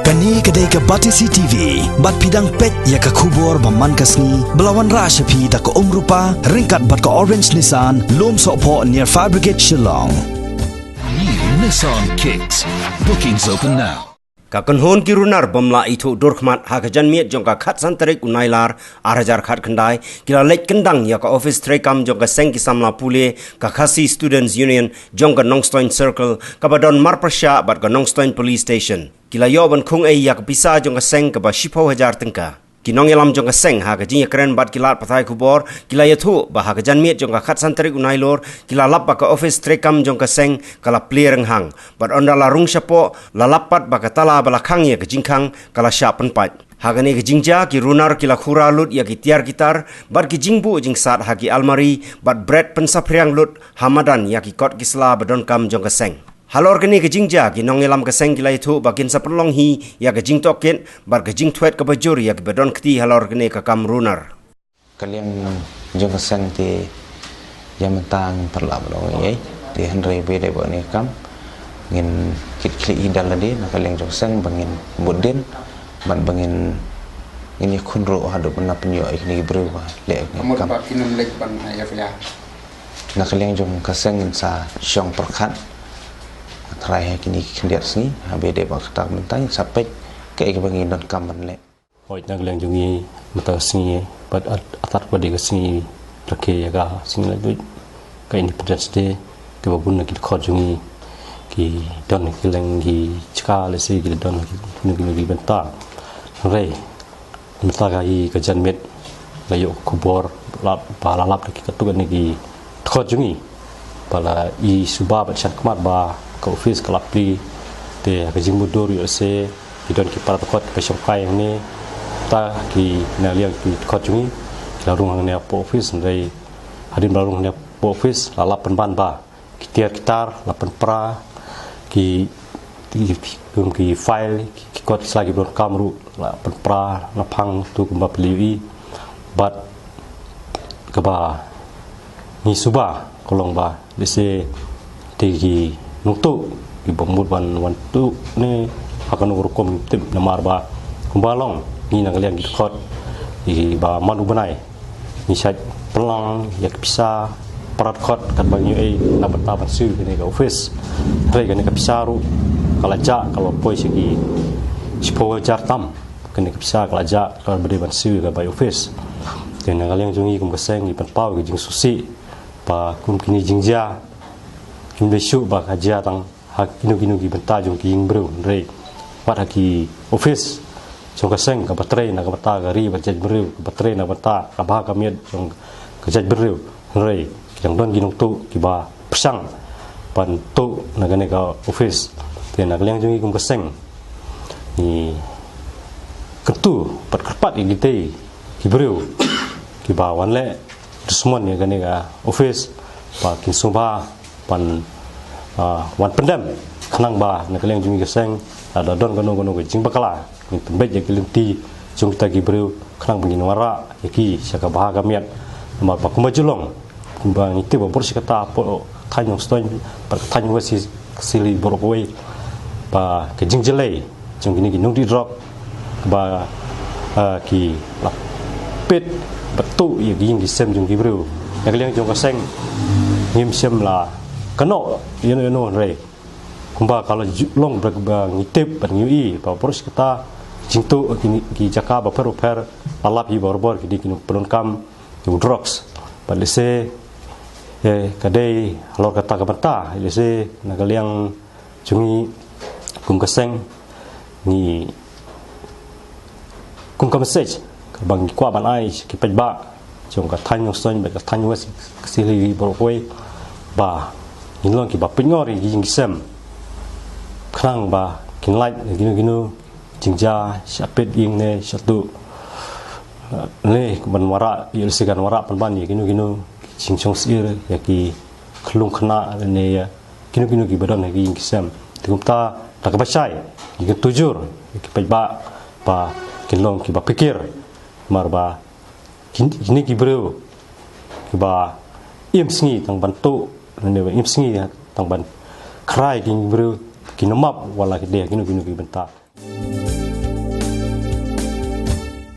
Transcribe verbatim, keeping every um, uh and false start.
Kane ka dei ka Batesi T V, bad phi dang peit ïa ka khubor ba man ka sngi, ba la wanrah sha phi da ka Umrupa, ryngkat bad ka Orange Nissan, Lumsohphoh near Fire Brigade Shillong. New Nissan Kicks. Bookings open now. Ka kynhun ki runar bym lah ithuh dur khmat ha ka janmiet jong ka khatsan tarik u Nailar ar hajar khatkhyndai, ki la leit kyndang ïa ka ophis treikam jong ka seng ki samla pule ka Khasi Students Union jong ka Nongstoiñ Circle, kaba don marpyrshah bad ka Nongstoiñ Police Station. Ki la ïoh ban khung ei ïa ka pisa jong ka seng kaba shiphew hajar tyngka. Ki nongïalam jong ka seng ha ka jingïakren bad ki lad pathai khubor, ki la ïathuh ba ha ka janmiet jong ka khatsan tarik u Nailur, ki la lap ba ka ophis treikam jong ka seng ka la plie rynghang, bad ynda la rung shapoh, la lap pat ba ka tala ba la khang ïa ka jingkhang ka la shah pynpait. Ha kane ka jingjia, ki runar ki la khura lut ïa ki tiar ki tar bad ki jingbuh jingsat ha ki almari, bad bret pynsaphriang lut ha madan ïa ki kot ki sla ba donkam jong ka seng. Halor kane ka jingjia, ki nongïalam ka seng ki la ïathuh ba kin sa pynlong hi ïa ka jingtohkit bad ka jingthwet kaba jur ïa kiba don kti halor kane ka kam runar. Ka liang jong ka seng te, ïa mynta ngim pat lah ban ong ei ei, te hynrei ba dei ba ong ei kam, ngin kit khlieh hi da lade na ka liang jong ka seng ba ngin bud dien, bad ba ngin, ngin ïakhun ruh haduh ban pynïoh ïa kine ki briew ba leh ïa kine ki kam. Ka mut ba kin ym leit ban ai F I R. Na ka liang jong ka seng ngin sa shong pyrkhat. Tharai ha kine ki khyndiat sngi, ha ba dei ba kata ka mynta ngin sa peit kaei kaba ngin donkam ban leh. Hooid, na ka liang jong ngi mynta ka sngi, bad at-, atat ba dei ka sngi rakhe ïa ka sngi laitluid ka Independence Day, kaba bun na ki dkhot jong ngi ki don ha ki leng ki jaka, lehse ki don ha ki, kino kino ki bynta. Hynrei mynta ka hi ka janmiet la ïoh khubor, la, ba la lap da ki katto katne ki dkhot jong ngi ba la i suba bad shad khmat ba ka ophis ka la plie. Te ha ka jingmudui ïoh se ki don ki para dkhot kiba shongkai hangne. Ta ki na liang ki dkhot jong ngi ki la rung hangne hapoh ophis, hynrei hadien ba la rung hangne hapoh ophis la lap pynban ba ki tiar ki tar la pynpra, ki, ki, ki, ki file, ki, ki kot ki sla kiba donkam ruh la pynpra naphang tu kumba phi la ïohi. Bad kaba ngi suba ka long ba lehse te ki nongtuh kiba mut ban wan tuh ne ha kano ka rukom ngim tip, namar ba kumba long ngi na ka liang ki dkhot kiba man u bnai ngi shait pynlang ïa ki pisa para dkhot katba ngi ïohi na bynta ban siew kane ka ophis. Hynrei kane ka pisa ruh ka la jah, ka la poi sha ki shiphew hajar tam. Kane ka pisa ka la jah kaba dei ban siew ka bai ophis. Te na ka liang jong ngi kum ka seng ngi pynpaw ka jingsngewsih ba kum kine jingjia kim dei shuh ba ka jia tang ha kino kino ki bynta jong ki ïing briew, hynrei wat ha ki ophis jong ka seng kaba trei na ka bynta ka ri bad jaitbynriew, kaba trei na ka bynta ka bha ka miat jong ka jaitbynriew, hynrei ki dang don ki nongtuh kiba pyrshang ban tuh na kane ka ophis. Te na ka liang jong ngi kum ka seng ngi kyntu bad kyrpad ïa kitei ki briew kiba wan leh dusmon ïa kane ka ophis ba kin sngewbha ban, ah, wan pyndem, khnang ba na ka liang jong ngi ka seng lada don kano kano ka jingbakla ngin pynbeit ïa ki lynti jong kita ki briew khnang ba ngin wanrah ïa ki sha ka bha ka miat. Namar ba kumba ju long, kumba ngi tip ba baroh shi katta hapoh thaiñ Nongstoiñ bad ka thaiñ West Khasi Hills baroh kawei ba ka jingjyllei jong kine ki nongdih drok ba, ah, ki la peit bad tuh ïa ki ïing ki sem jong ki briew. Na ka liang jong ka seng ngim shym la kynnoh ïano ïano, hynrei kumba ka la ju long ba, ba ngi tip bad ngi ïohi ba baroh shi katta jingtuh ki, ki jaka bapher bapher la lap hi barabor ki dei ki nongpyndonkam ïa u drugs. Bad lehse, eh, ka dei halor kata ka bynta, lehse na ka liang jong ngi kum ka seng ngi kum ka message kaba ngi kwah ban ai sha ki paidbah jong ka thaiñ Nongstoiñ bad ka thaiñ West Khasi Hills baroh kawei ba ngin long kiba pynngor ïa ki ïing ki sem khnang ba kin lait ïa kino kino jingjia, shah peit ïing ne shah tuh, eh, ne ban wanrah, ïa lehse kan wanrah pynban ïa kino kino ki jingshong syier ïa ki khyllung khynnah ne ïa kino kino kiba don ha ki ïing ki sem. Te kumta da kaba shai ngi kyntu jur ïa ki paidbah ba kin long kiba phikir, namar ba kin, kine ki briew kiba im sngi tang ban tuh ne ba im sngi tang ban khrai, ki briew kin ym map wat la ki dei ha kino kino ki bynta.